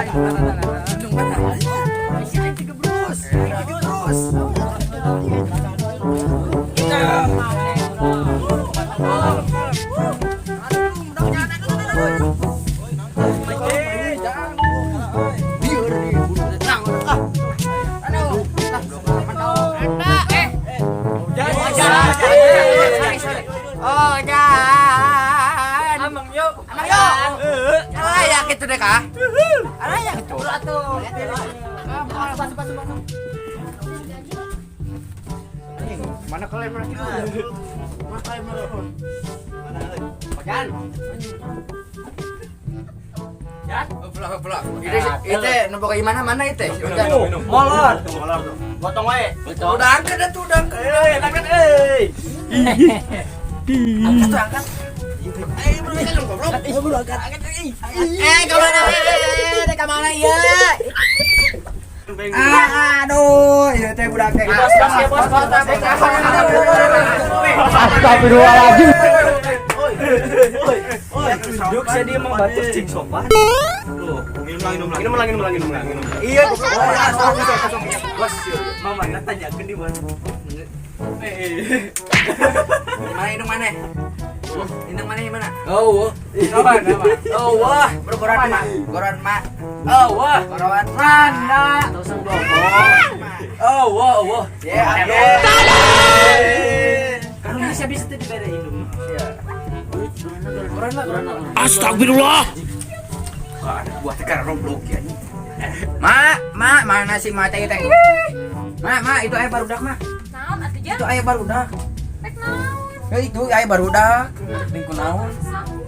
Indung mana? Si aing tiga bros. Aing tiga bros. Oh, jangan. Amang yo. Amang yo. Araya gitu deh kah? Araya gitu. Atuh. Mana kalian mana gitu? Mana kalian mana? Mana euy? Ojan. Jan. Oh, belah belah. Itu nu boga mana mana itu? Molor. Potong wae. Udah angkat dah tuh, udah angkat. Eh, angkat euy. Angkat tuh, angkat. Eh, bro, kan goblok. Angkat. Eh, ke mana? Eh, ke mana ieu? Aduh, ieu teh budak teh. Bos, bos, ya, bos, bos, bos, bos. Astagfirullahaladzim. Duk saya dia emang batur cing sopan. Minum lagi, minum lagi. Minum lagi, minum lagi, minum lagi. Minum lagi. Iya, Bos, mama nak tanyakeun di mana. Eh. Mana indung mana? Indung mana di mana? Oh, Apa? Oh, wah, berkoran mak, koran mak. Oh, wah. Koran mana? Oh, wah, wah. Ya, aduh. Kalau bisa bisa tuh dibere indung. Koran lah, koran lah. Astagfirullah. Wah, buah tekar roblok ya. Mak, mak, mana sih mata itu? Mak, mak, itu ayah barudak, mak. Naon atuh Itu Jan? ayah barudak. Rek naon? Ya itu ayah barudak. Lingkun naon?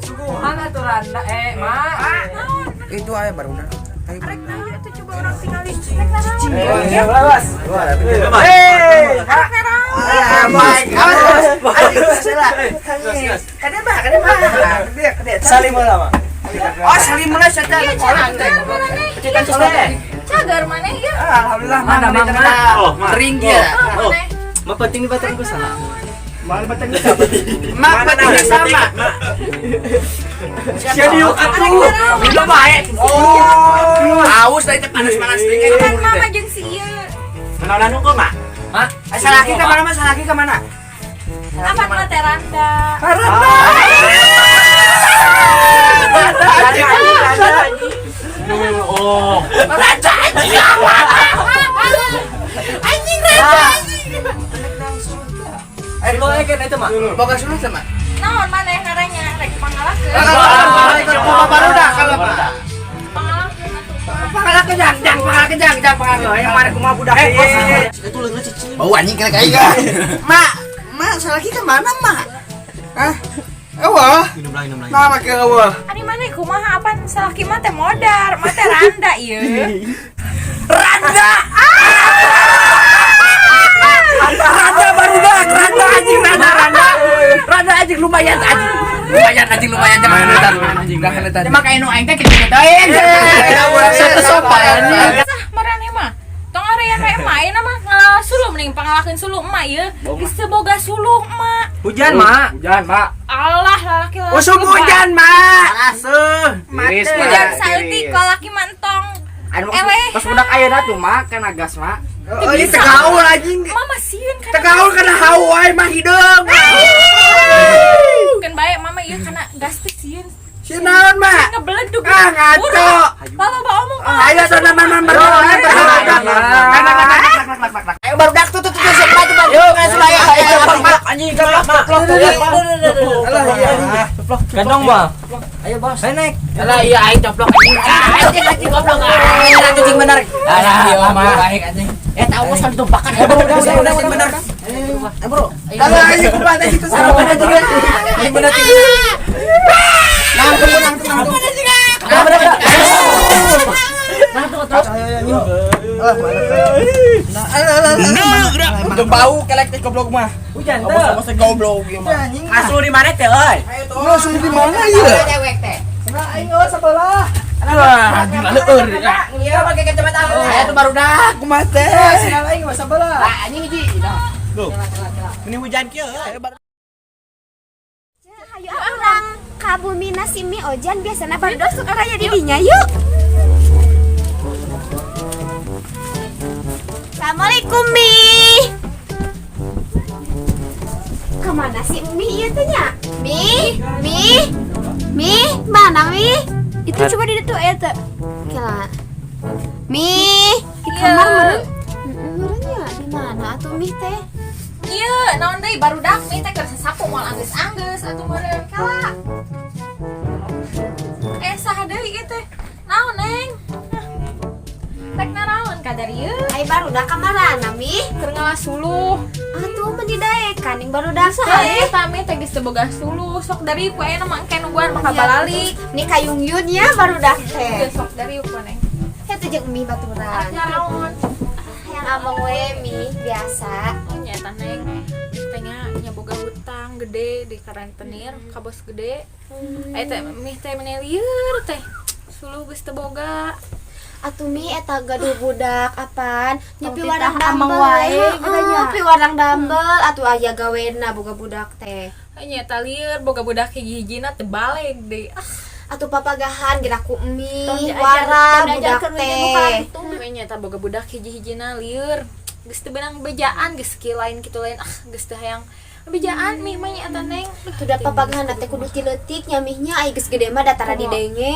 Suguhan atuh randa eh, mak. Naon? Itu ayah barudak. Ayo. Rek naon atuh coba urang tingali. Rek naon? Eh, bos. Hei, Rek naon? Ah, baik. Awas. Ayo, salah. Kade mah, kade mah. Kade, kade. Salim lah, mak. Oh, salim lah saya Iya, cagar maneh. Cetan sekolah. Cagar maneh ieu. Alhamdulillah, Mana, mana mana? mana. Oh, mana? Kering dia. Oh. Maneh. Mah penting di batang gua salah. Mak pentingnya sama. Sia diuk atuh. Udah bae. Oh, haus dari teh panas-panas tinggi. Kan mama jeung si ieu. Kenalan kok, Mak? Mak, Salaki ke mana, Mas? Salaki ke mana? Apa mah teh randa? Oh. Raja anjing. Anjing raja anjing. Eh, lo kan itu, mak. Boga sulut sama. Naon maneh ngaranya rek pangalakeun. Kalau barudak kalau Pak. Pangalakeun atuh. Pangala kejang, jang, pangala kejang, jang, pangala. Yang mana kumaha budak. Itu leungeun cicing. Bau anjing kena kayak. Mak, mak, salaki ke mana, Mak? Hah? Eueuh. Minum lagi, minum lagi. Nah, make eueuh. Ari maneh kumaha apan salaki mah teh modar, mah teh randa ieu. Randa. Randa barudak, randa anjing, randa, randa. Randa anjing lumayan anjing. Lumayan anjing lumayan jangan netan. Jangan netan. Cuma kayak nu aing teh kitu-kituin. Satu sopan anjing. Sah maraneh mah. Tong arean we emak ayeuna mah ngalah suluh mending pangalakeun suluh emak ieu. Geus teu boga suluh emak. Hujan, mak. Hujan, Mak. Allah lalaki lalaki. Usum hujan, Mak. Asuh. Tiris, Mak. Hujan saeutik lalaki mah entong. Anu Eleh. pas budak ayeuna tuh, Mak, kena gas, Mak. Oh, ini tegaul anjing. Mama sieun kana. Tegaul kana hau wae mah hideung. Keun bae mama ieu kana gas teh sieun. Si naon, Mak? Ngebeledug. Ah, ngaco. Loba omong. Ayo tuh nama nama barudak. Ayo barudak tuh tuh tuh sebelah tuh barudak. Sebelah ya. Ayo barudak Anjing, coplok, coplok. Alah iya. Gandong, Bang. Ayo, Bos. Ayo naik. Alah iya aing coplok anjing. Ah, anjing anjing goblok. Ah, anjing bener. Alah, iya mah baik anjing. Eh, tahu kok sekali tumpakan. Eh, bro, udah udah udah bener. Eh, bro. Alah anjing kumaha teh itu sarapan aja. Anjing bener. Nangtung nangtung nangtung. Nah, tuh tuh. Alah mana? Nah, bau kelek teh goblok mah. Hujan teh. Awas teh goblok ieu mah. Asul di mana teh, euy? Lu di mana ieu? Cewek teh. Aing euy sebelah. Wah, gila leueur. Iya, pakai kacamata. Aya tuh barudak. Kumaha teh? Senal aing mah sebelah. Lah anjing hiji. Ini hujan kieu euy. Hayu urang ka bumina si Mi Ojan biasana barudak suka raya di dinya yuk. Assalamualaikum, Mi. Kemana sih Mi ieu teh nya? Mi, Mi, Mi, mana Mi? Itu coba di ditu eta. Kela. Mi, di kamar meureun. Meureun nya di mana atuh Mi teh? Iya, naon deui barudak mi teh keur sasapu moal anggeus-anggeus atuh meureun kala. Eh, saha deui ieu teh? Naon, Neng? Rek naraon ka dari ieu? Ai barudak kamarana Mi? Keur ngalah suluh. Atuh meni daekan ning barudak saha Saha eta mi teh geus teu boga suluh. Sok dari ku aya mah engke nungguan bakal balalik. Nih kayungyun ya barudak teh. Geus sok dari ku, Neng. Heuh jeung Mi baturan. Naraon? Yang abang we Mi biasa. Oh nyata, Neng. Teh nya boga hutang gede di karentenir ka bos gede. Aya teh mi teh meni lieur teh. Suluh geus teu boga. Atuh Mi eta gaduh budak apaan nya Tong piwarang titah amang dambel wae, heeh, katanya. Piwarang dambel atuh aya gawena boga budak teh. Nyata lieur boga budak hiji-hijina teu baleg deui. Ah, Atuh papagahan geraku Mi Tong diajar- wara tong budak diajarkeun we jeung nu teh. kitu. We nyata boga budak hiji-hijina lieur. Geus teu beunang bejaan geus kieu lain kitu lain. Ah, geus teu hayang bejaan mi mah nyata, Neng. Atuh da papagahan teh kudu ti leutik nya mihnya ai geus gede mah datara didenge.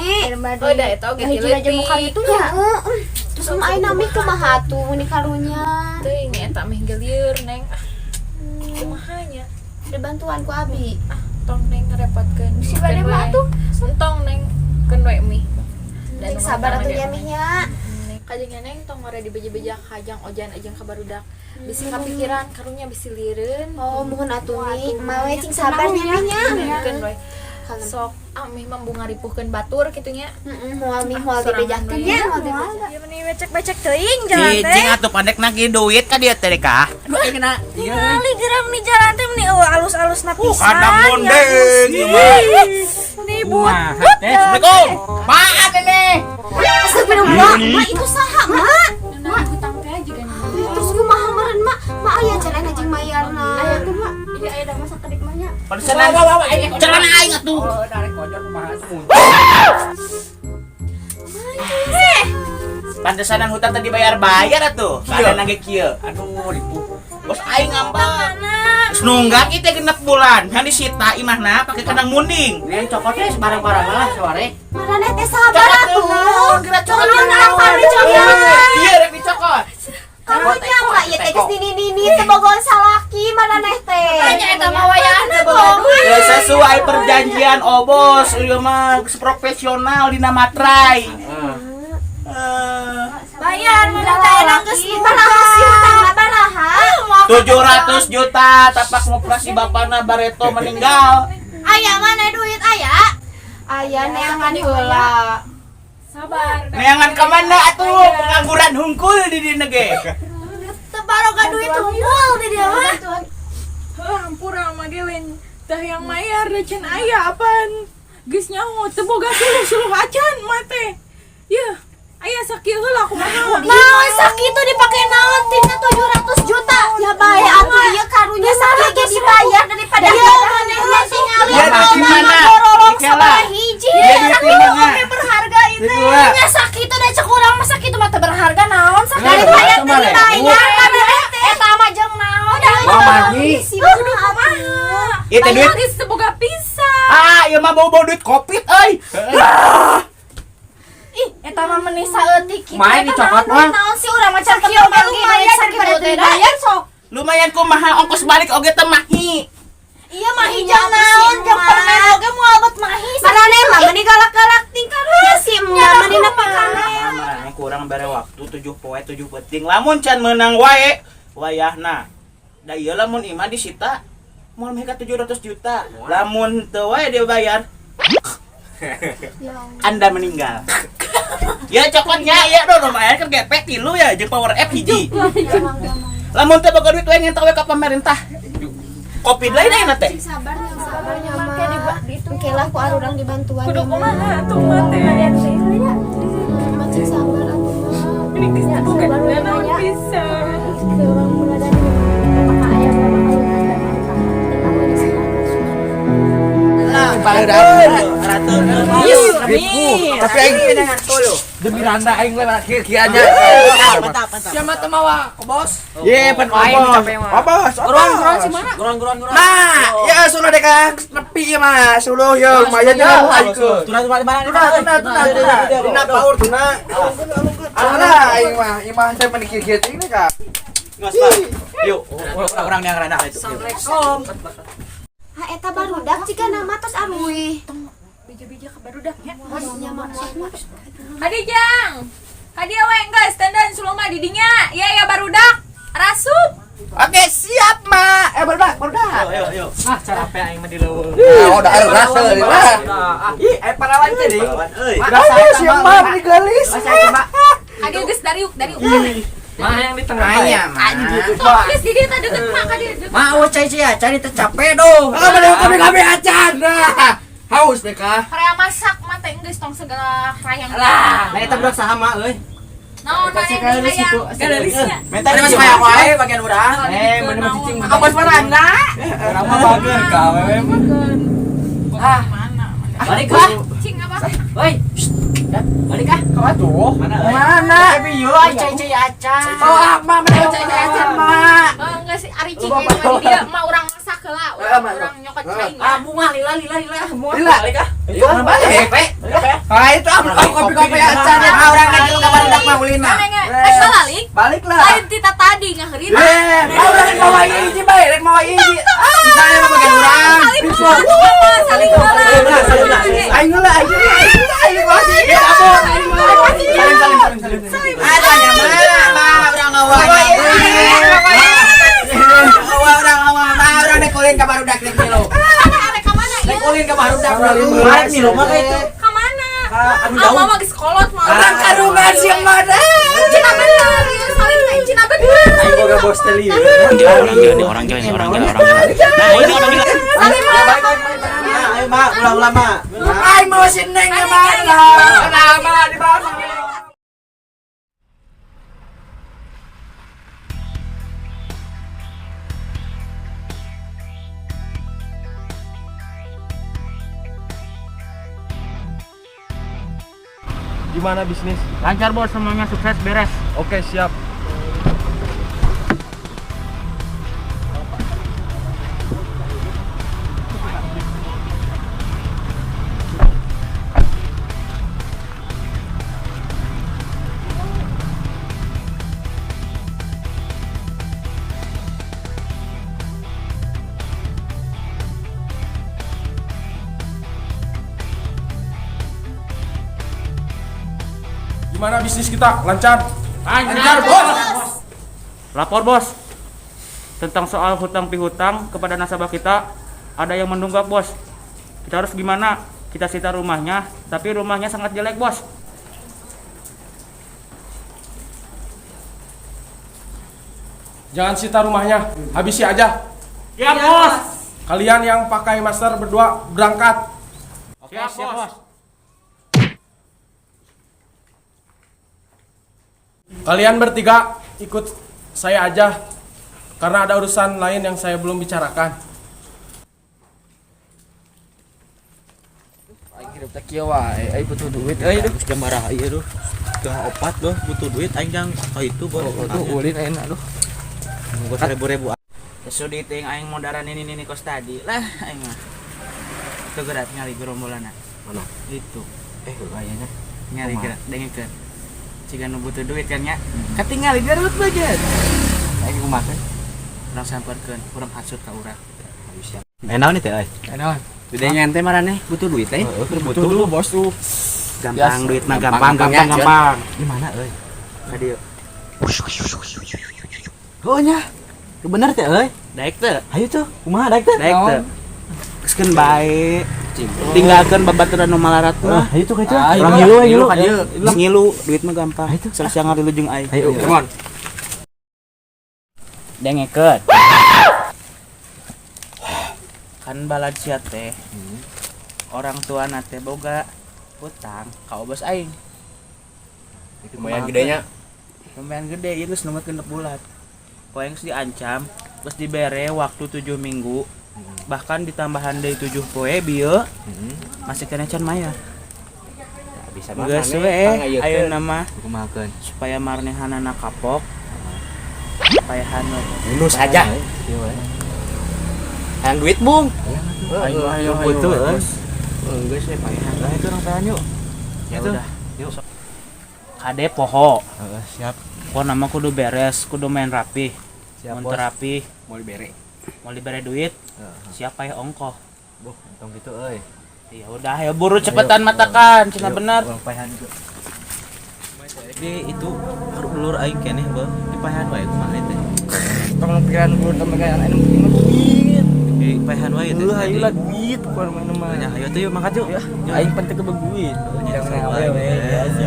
Oh, da eta oge ti Hiji aja leutik. muka itu nya. Heeh. Terus mah ayeuna Mi kumaha atuh meni karunya? Teuing eta mih gelieur, Neng. Ah, kumaha nya? Ada bantuan ku abi. Ah, tong Neng ngerepotkeun. Si bade mah atuh. Entong, Neng, keun we mi. Cing sabar atuh nya mihnya. Kajengnya Neng tong ngore dibeja-beja kajang ojan ajang ka barudak. Bisi kapikiran karunya bisi lireun. Oh, mohon atuh Mi, mawe cing sabar nya mihnya. Keun we. Sok ah mih mah bunga ripuhkeun batur kitu nya. Heeh, moal mi moal Sorangan dibejakeun we. nya, moal dibejakeun. Ya meni becek-becek teuing jalan teh. Cicing atuh pandek nagih duit ka dieu teh kah? Aduh, aing kena. Iya. Ningali geram nih jalan teh meni eueuh alus-alusna pisan. Kandang Ya, mondeng ieu mah. Nih but. Kumaha teh? Assalamualaikum. Maaf ini. Astagfirullah, Ma itu saha, Ma? Nah, hutang teh juga nih. Terus kumaha meureun, Ma? Ma aya jalan jeung mayarna. Aya tuh, Mak. Iya aya da masa kedik mah nya. Pesanan. Celana aing atuh. Oh, narik kojor kumaha tuh. Pantesanan hutang tadi bayar-bayar atuh. Keadaan nage kieu. Aduh, ripuh. Bos aing ngambek. Terus nunggak ieu teh 6 bulan. Kan disita imahna pake kandang munding. Neng cokot teh barang-barang lah sore. Maraneh teh sabar atuh. Geura cokot. Naon apa dicokot? Iya rek dicokot. Karunya Mak ieu teh geus nini-nini teu bogoan salaki maraneh teh. Tanya eta mah wayahna boga duit. Ya sesuai perjanjian obos ieu mah geus profesional dina materai. Heeh. Eh, Bayar mana teh enak geus Baraha sih hutangna baraha? 700 juta tapak ngoperasi bapana bareto meninggal. Aya mana duit aya? Aya neangan heula. Sabar. Neangan ka mana atuh pengangguran hungkul di dieu ge. Teu baroga duit hungkul di dieu mah. Heuh, hampura mah ge lain teh yang mayar da can aya apaan. Geus nyaho teu boga suluh-suluh acan mah teh. Yeuh, aya sakieu heula kumaha. Naon sakitu dipake naon tina 700 juta? Ya bae atuh ieu karunya sakieu ge dibayar daripada Iya, manehna tingali Iya, di mana? borolong Di kela. sabaraha hiji. Iya, di Sakitu mana? oge berharga itu. Itu lah. Nya sakitu da cek urang mah sakitu mah teu berharga naon sakitu. Daripada Sama teu le. dibayar maraneh teh. Eta mah jeung naon? Wah, magi. Si kudu kumaha? Ieu teh duit. Geus teu boga pisan. Ah, ieu mah bau-bau duit Covid euy. Ih, eta mah meni saeutik kitu. Kumaha Eta dicokot naon mah? Naon sih urang mah can kieu mah lumayan daripada teu dibayar sok. Lumayan kumaha ongkos balik oge teh mahi. Iya mahi jeung naon jeung permen oge moal bet mahi. Maraneh mah meni galak-galak ting karunya si emak meni nepi kana. Amarane kurang bare waktu 7 poe 7 penting. Lamun can menang wae wayahna. Da ieu lamun imah disita moal meh ka 700 juta. Lamun teu wae dia bayar. Anda meninggal. Ya cokotnya ya do lumayan kan gepek tilu ya jeung power F hiji. Lamun teu boga duit wae ngentak we ka pemerintah. Kopi lain ayeuna teh. Cing sabar nya, sabar nya mah. Engke lah ku arurang dibantuan. Kudu ya, mah. kumaha atuh mah teh. Mah cing sabar atuh mah. Ini geus teu boga naon pisan. Paling Tapi aing demi randa aing lewat kieu aja. Mantap, mantap. Siapa teu mawa kobos? Ye, pan obos. Obos. Guruan-guruan si mana? Guruan-guruan guruan. Nah, ya sudah dek nepi ya mah. Suluh ya lumayan ya aing ke. Tuna tuna mana? Tuna tuna tuna tuna. Tuna paur tuna. Alah aing mah, imah saya meni kieu ini kak. Ngas, Pak. Yuk, orang yang randa itu. Assalamualaikum. Ha eta barudak jika nama tos aruih. Bija-bija ka barudak nya. Nya mah. Hadi jang. Hadi we geus dandan suloma di dinya. Iya ya barudak. Rasup. Oke, siap, Ma. Eh, barudak, barudak. Yuk, yuk. Ah, capek aing mah di leuweung. Ah, udah ada rasa lah. Ih, eh parawan teh ding. Pahlawan euy. Aduh, si Emak ini gelis. Hadi geus dariuk dariuk. Mah yang di tengah. Aya mah. Tong geus di dieu tah deukeut mak ka dieu deukeut. Mah eueuh cai cai cari teh capek doh. Ah, mana kami kami acan. Nah, haus mereka. Horea masak mah teh geus tong segala hayang. Lah, Nah, eta budak saha mah euy? Naon maneh hayang galelisnya. Meta Ini masih kayak wae bagian urang. Eh, mana mah cicing. Abos maranda. Urang mah bager ka awewe mah. Ah, mana? Balik ah. Cing apa? Woi. Balik ah. Tuh. Mana euy? Mana? Euy, cai cai acan. Oh, ah, mah mana cai cai acan mah. Oh, enggak sih ari cing mah di dieu mah urang masak heula, urang urang nyokot cai. Ah, bunga lila lila lila. Bunga. Lila. Balik ah. Itu balik. Ah, itu kopi-kopi acan. Ah, urang lagi lu kabar budak mah ulin mah. Eh, balik. Balik lah. Lain tita tadi ngaheurina. Eh, mau rek mawa hiji bae, rek mawa hiji. Saya mah bagian urang. Saling balas, saling balas. Aing heula, aing heula, aing heula, aing masih. Salim, salim, salim, salim. Ada nya mah, mah urang ngawa. Ngawa urang ngawa, mah urang rek ulin ka barudak rek milu. Arek ka mana Rek ieu? ulin ka barudak Kemarin milu mah kayak itu. Ka mana? Anu Ah, jauh. mama geus kolot mah. Urang karungan siang mana? Cina bener, ieu saling teh cina bener. Aing boga bos teh lieu. Orang gila nih, orang gila nih, orang gila, orang gila. Nah, ini orang gila. Saling balas. Ayo, Mak, ulah-ulah, Mak. Aing mau si Neng ya mah. Nah, mah di bawah. Gimana bisnis? Lancar, Bos, semuanya sukses beres. Oke, siap. Gimana bisnis kita? Lancar? Lancar, Bos. Lapor, Bos. Tentang soal hutang pihutang kepada nasabah kita, ada yang menunggak, Bos. Kita harus gimana? Kita sita rumahnya, tapi rumahnya sangat jelek, Bos. Jangan sita rumahnya, habisi aja. Ya, Bos. Kalian yang pakai masker berdua berangkat. Siap, Bos. Kalian bertiga ikut saya aja karena ada urusan lain yang saya belum bicarakan. Aing hirup teh kieu wae, aing butuh duit euy duh. Jam marah ieu duh. Tengah opat duh butuh duit aing jang ka itu bos. Oh, tuh ulin aing aduh. Nunggu seribu-ribu. Sudi ting aing modaran ini ini kos tadi lah aing mah. Itu gerak nyari gerombolanna. Mana? Itu. Eh, kayaknya. Nyari gerak dengekeun. Jika nu butuh duit kan nya. Katingali garut bagian. Aing kumaha? Urang samperkeun, urang hasut ka urang. Enak nih teh, euy. Naon? Udah nyantai marane butuh duit teh. Butuh dulu, Bos tuh. Gampang duit mah gampang Gampang, gampang gampang. Di mana euy? Ka dieu. Oh nya. Bener teh euy. Daek teu? Ayo tuh, kumaha daek teh? Daek teu? Geuskeun bae. Tinggalkeun babaturan nu malarat mah. Ayo tuh kitu. Ah, Urang iya. ngilu, Ngilu ngilu ka dieu. Geus ngilu, duit mah gampang. Selesai ngarilu jeung aing. Ayo, Come on. Dengekeun. Kan balad sia teh. Orang tua teh boga hutang ka bos aing. Lumayan gedenya. Lumayan gede ieu geus nomor genep bulan. Ku aing geus diancam, geus dibere waktu 7 minggu. Bahkan ditambahan deui 7 poe bieu masih keneh can mayar. Bisa. Geus we ayeuna mah Kumahakeun? Supaya maranehna kapok. Paehan we. Bunuh saja. Hayang duit, Bung. Ayo ayo ayo. Betul, euy. Geus we paehan. Lah, itu urang paehan yuk. Ya Itu. udah. Yuk. Kade poho. Heeh, siap. Pokona mah kudu beres, kudu main rapih. Siap, Mun Bos. teu rapih, Mau dibere. Mau dibere duit, Heeh. siapa ya ongkoh. Boh, entong gitu euy. Ya udah, ya buru cepetan matakan, cenah bener. Urang paehan itu. Jadi itu dulur aing keneh beuh dipaehan wae kumaha teh. Tong pikiran gua tong pikiran anu penting mah duit. Dipaehan wae teh. Heuh, ayo lah duit kuar mana mah. Nya ayo tuh yuk mangkat yuk. Aing penting ke duit. Jangan awewe biasa.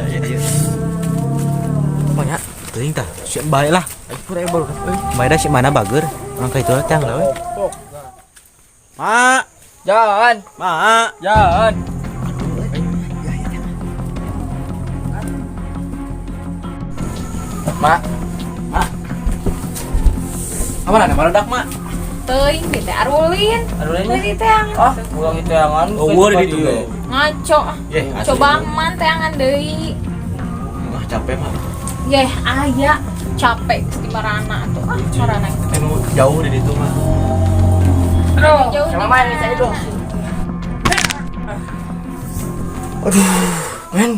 Pokoknya teuing tah, si bae lah. Aing pura baru euy. Bae da si mana bager. Urang ka itu lah tang lah we. Ma, Jangan, ma. Jangan. Ma, ma. Apa nana meledak, Mak? Teuing gitu arulin. Arulin? Teuing teangan. Ah, ulang itu yang Oh, gua di ditu ge. Ngaco. Yeh, asli. Coba man teangan deui. Wah, capek, Mak. Yeh, aya capek geus di marana tuh. Ah, marana. Anu jauh di ditu mah. Jauh Sama di main saya dong. Aduh, men.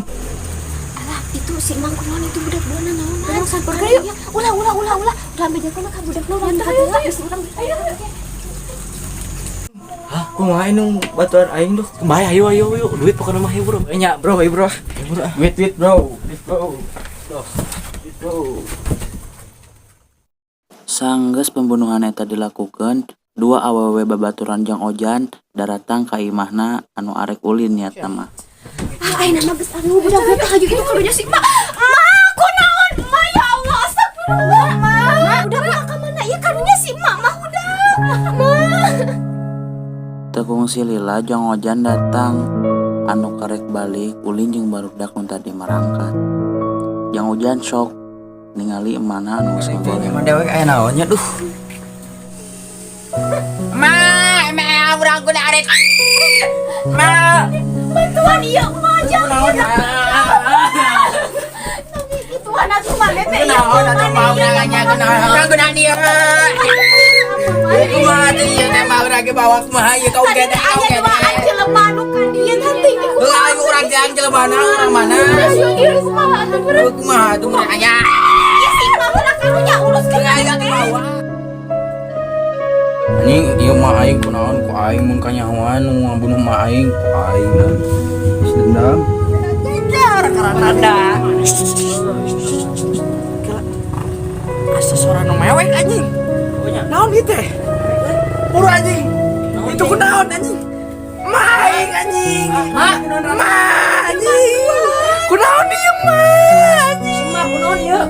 Alah, itu si Mang kunaon itu budak dua naon? Urang samperkeun yuk. Ulah ulah ulah ulah. Ulah bejakeun ka budak dua urang heula geus urang. Ayo. Hah, kumaha nu batuan aing duh. Bae ayo ayo ayo duit pokoknya mah ayo bro. Eh, nya, bro, ayo bro. Ayo bro. Ah. Duit, duit, bro. Duit, bro. Duh. Duit, bro. Sanggeus pembunuhan eta dilakukeun, dua awewe babaturan Jang Ojan daratang ka imahna anu arek ulin niatna mah. Ah, ayeuna mah geus anu budak budak hayu itu kadunya si Mak. Mak, kunaon? Mak, ya Allah, astagfirullah. Mak, udah mak ka mana? Ieu kadunya si Mak mah udah. Mak. Teu kungsi lila Jang Ojan datang anu karek balik ulin jeung barudak nu tadi marangkat. Jang Ojan sok ningali emana anu geus ngagoreng. Emang dewek aya naonnya duh. Ma, ma, urang kudu arek. Ma. Bantuan ieu mah jangan. Ituan atuh maneh teh ieu. Kunaon atuh mau urang kunaon urang kunaon ieu. Kumaha teh ieu teh mah urang ge bawa kumaha ieu kau Tadi gede teh kau aya gede. duaan jelema nu ka dieu nanti di Heuh ayo urang jang jelema urang mana? Ieu kumaha atuh beureum. Heuh kumaha atuh urang aya. Ieu si Mak ulah karunya uruskeun. Aing ke bawah. Anjing ieu mah aing kunaon ku aing mun kanyahoan nu ngabunuh mah aing ku aing lah. Geus dendam. Rada. Asa suara nu mewek anjing. Naon ieu teh? Buru anjing. Itu kunaon anjing? Ma aing anjing. Ma, ma anjing. Kunaon ieu ma anjing. Ma kunaon ieu?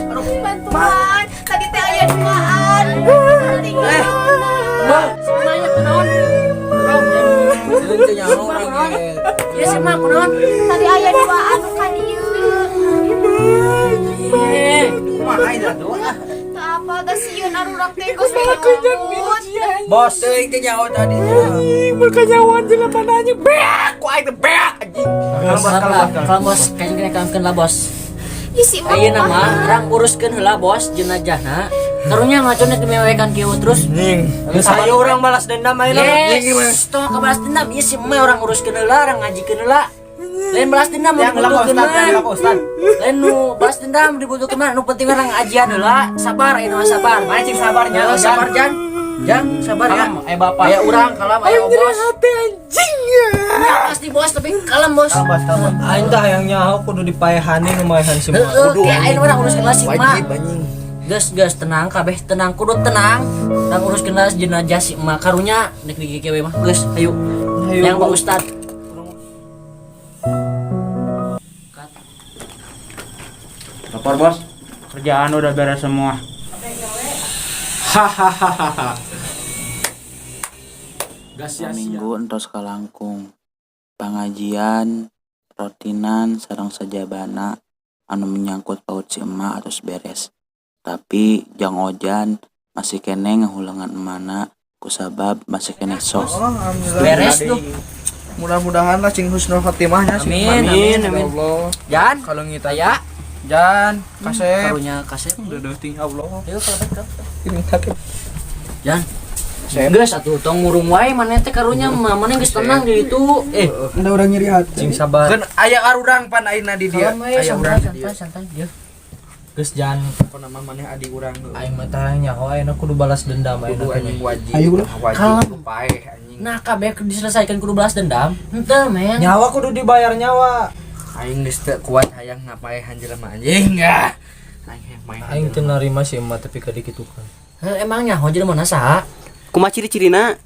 Bantuan. Tadi teh aya duaan. Eh, ma. Semuanya kunaon? Teu nyaho urang ge. Ieu si Ma kunaon? Tadi aya duaan nu ka dieu. Kumaha aing atuh? Teu apa da sieun arurak teh geus ngamut. Bos, teuing teh nyaho tadi. Anjing, berkanyawan jelema anjing. Beak, ku aing teh beak anjing. Kalau bos, kayaknya kena kalamkeun lah bos. Ih si Mak Ayeuna kumaha? mah urang uruskeun heula bos jenazahna. Karunya ngacone dimewekan kieu terus. Anjing. Geus Ayo urang balas dendam ayeuna. Yes, tong ka balas dendam ieu si emak urang uruskeun heula, urang ngajikeun heula. Lain balas dendam nu Yang heula Pak dibutuhkeun Ustad, yang heula mah. Pak Ustad. Lain nu balas dendam dibutuhkeun mah, nu penting urang ngajian heula. Sabar ayeuna mah sabar. Mana cing sabarnya? Ya, sabar Jan. Jang, sabar ya. Kalem, eh bapak. Aya urang kalem, aya bos. Hati anjing ya. Pasti bos, tapi kalem bos. Bos, kalem. Aing tah hayang nyaho kudu dipaehani nu maehan si Mak. Heeh, kayak ayeuna urang uruskeun heula si emak. Wajib anjing. Gas gas tenang kabeh tenang kudu tenang. Urang uruskeun heula jenazah si emak karunya nek di we mah. Geus, ayo. Ayo. Yang Pak Ustad. Lapor, Bos. Kerjaan udah beres semua. Hahaha. Gas sia-sia. Minggu entos kalangkung. Pangajian, rotinan sareng sajabana anu menyangkut paut si emak atos beres. Tapi Jang Ojan masih keneh ngahulengan emana Kusabab masih keneh sok. Oh, alhamdulillah. Beres tuh. Mudah-mudahan lah sing husnul khotimahnya sih. Amin, amin, Ya amin. Allah. Jan, Kalau ngita ya. Jan, kasep. Karunya kasep. Udah ting Allah. Ayo kalau baik. Ini kaki. Jan. Geus atuh tong murung wae maneh teh karunya maneh geus tenang di ditu. Eh, Anda orang nyeri hati. Cing sabar. Kan aya arurang pan ayeuna di dia. kalem we, Aya santai urang di santai dia. santai. Dia. Geus jan Pokona mah maneh adi urang heuh. aing mah tah nyaho ayeuna kudu balas dendam Kudu ayeuna anjing wajib. Ayo lah. Wajib Kalem. paeh anjing. Nah, kabeh diselesaikan kudu balas dendam. Henteu, men. Nyawa kudu dibayar nyawa. Aing geus teu kuat hayang ngapaehan jelema anjing ah. Aing hayang maehan. Aing teu narima si emak tapi ka dikitukan. Heuh, emang nyaho jelema saha? Kumaha ciri-cirina?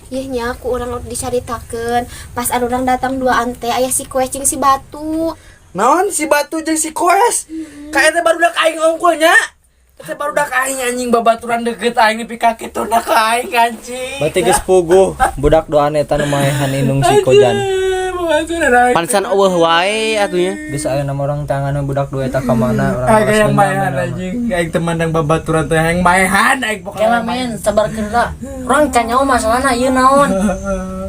Yeh nya ku urang dicaritakeun pas anu urang datang duaan teh aya si Koes jeung si Batu. Naon si Batu jeung si Koes? Ka eta barudak aing ongkol nya. Eta barudak aing anjing babaturan deket aing nepi ka kituna ka aing anjing. Berarti geus puguh budak doan eta nu maehan indung si Kojan. Babaturan aing. Pantesan eueuh wae atunya. Geus aya nama orang tangan budak dua eta ka mana urang Aing balas hayang dendam maehan ayeuna mah. anjing, aing teu mandang babaturan teh hayang maehan aing pokona. Kela men, sabar heula. Urang can nyaho masalahna ieu naon.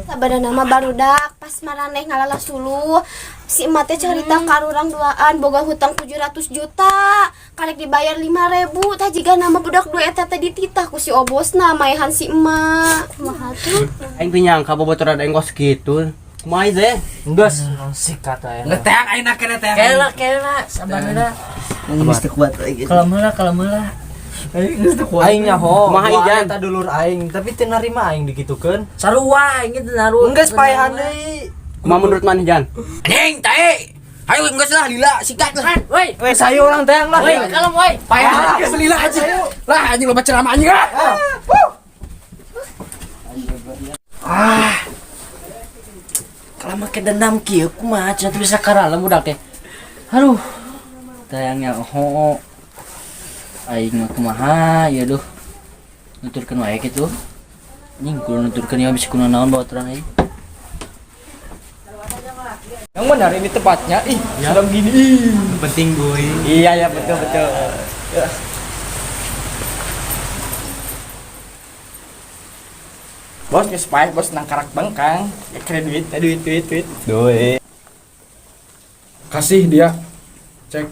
Sabada nama barudak pas maraneh ngalalah suluh si emak teh carita ka urang duaan boga hutang 700 juta karek dibayar 5000 tah jiga nama budak dua eta teh dititah ku si obosna maehan si emak. Kumaha tuh? Aing teu nyangka babaturan aing kos kitu. Kumaha ieu teh? Geus sikat ayeuna. Ngeteang aing na kena teang. Kela kela, sabar heula. Geus teu kuat lagi. Kalem heula, kalem heula. Aing geus teu kuat. Aing nyaho, Kumaha doan Ijan? eta dulur aing, tapi teu narima aing dikitukeun. Sarua aing teu naruh. Geus paehan deui. Kumaha menurut maneh Jan? Anjing, tae. Ayo geus lah lila sikat lah. Woi, Weh, sayu urang teang lah. woi, kalem woi. Paehan geus lila anjing. Lah anjing loba ceramah anjing ah. Ah. Kalau make dendam kieu kumaha cenah teu bisa karalem budak teh. Aduh. Tayangnya ho. Aing mah kumaha ya duh. Nuturkeun wae kitu. Anjing kudu nuturkeun ieu bisa kunaon naon babaturan aing. Yang benar ini tempatnya. Ih, serem gini. Ih. Penting gue. Iya ya betul betul. Bos geus paeh bos nang karak bengkang. Ya keren duit, duit, duit, duit. Duit. Kasih dia. Cek.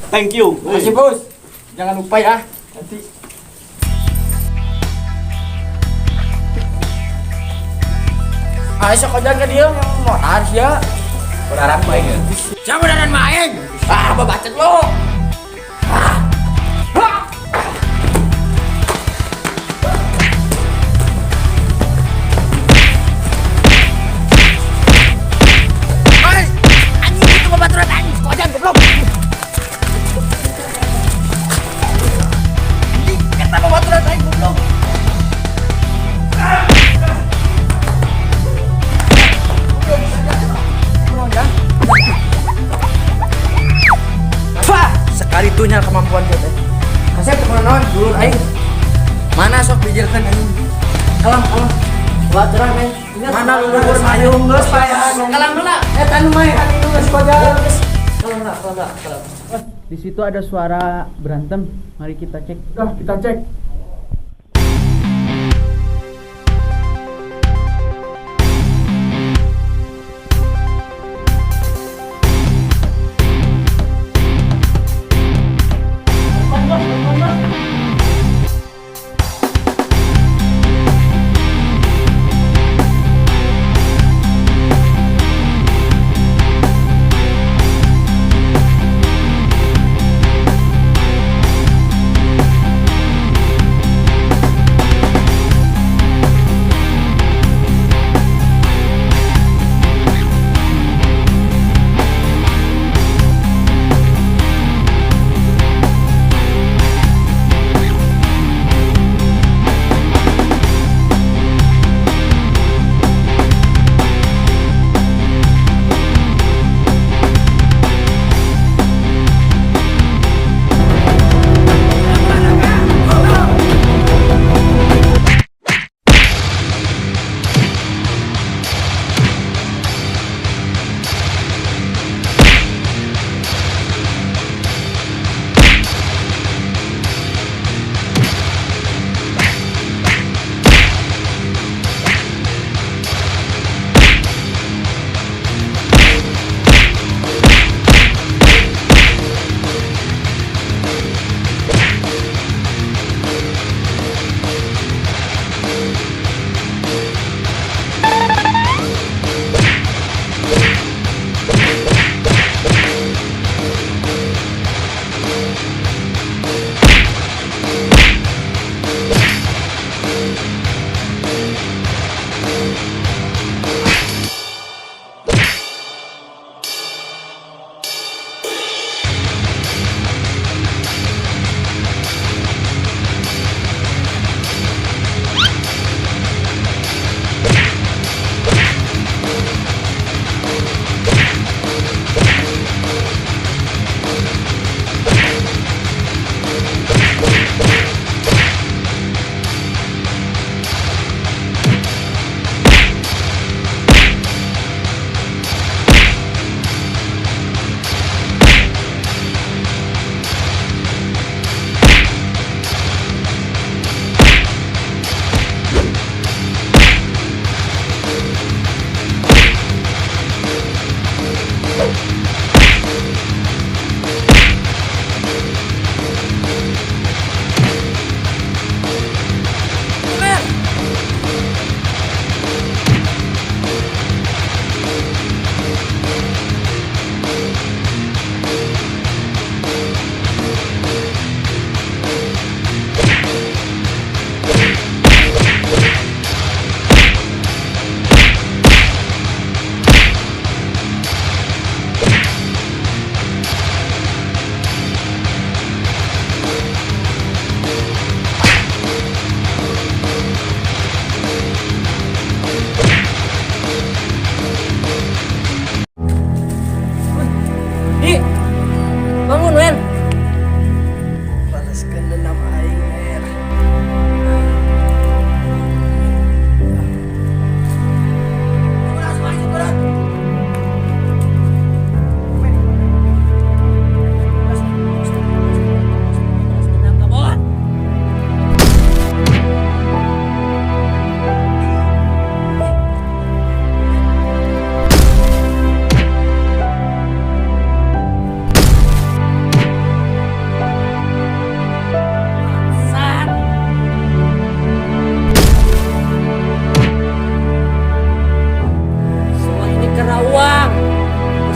Thank you. Makasih bos. Jangan lupa ya nanti. Ayo sok kojan ka dieu motor sia. Berharap baik ya. Siapa beneran main? Ah, babacet lo. Hei, anjing itu babaturan anjing, kojan goblok. Anjing, eta babaturan aing goblok. Wah, sekali tuh nya kemampuan dia teh. Kasep teu naon dulur aing. Mana sok bijilkeun anjing. Kalem, kalem. Babaturan men. Mana luluhur mayung geus paehan. Kalem heula, eta nu maehan itu geus kojan. Kalem heula, kalem heula, kalem. Di situ ada suara berantem. Mari kita cek. Udah, kita cek.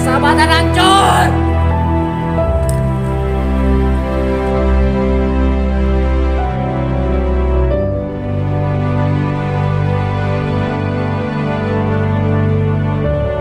Persahabatan hancur.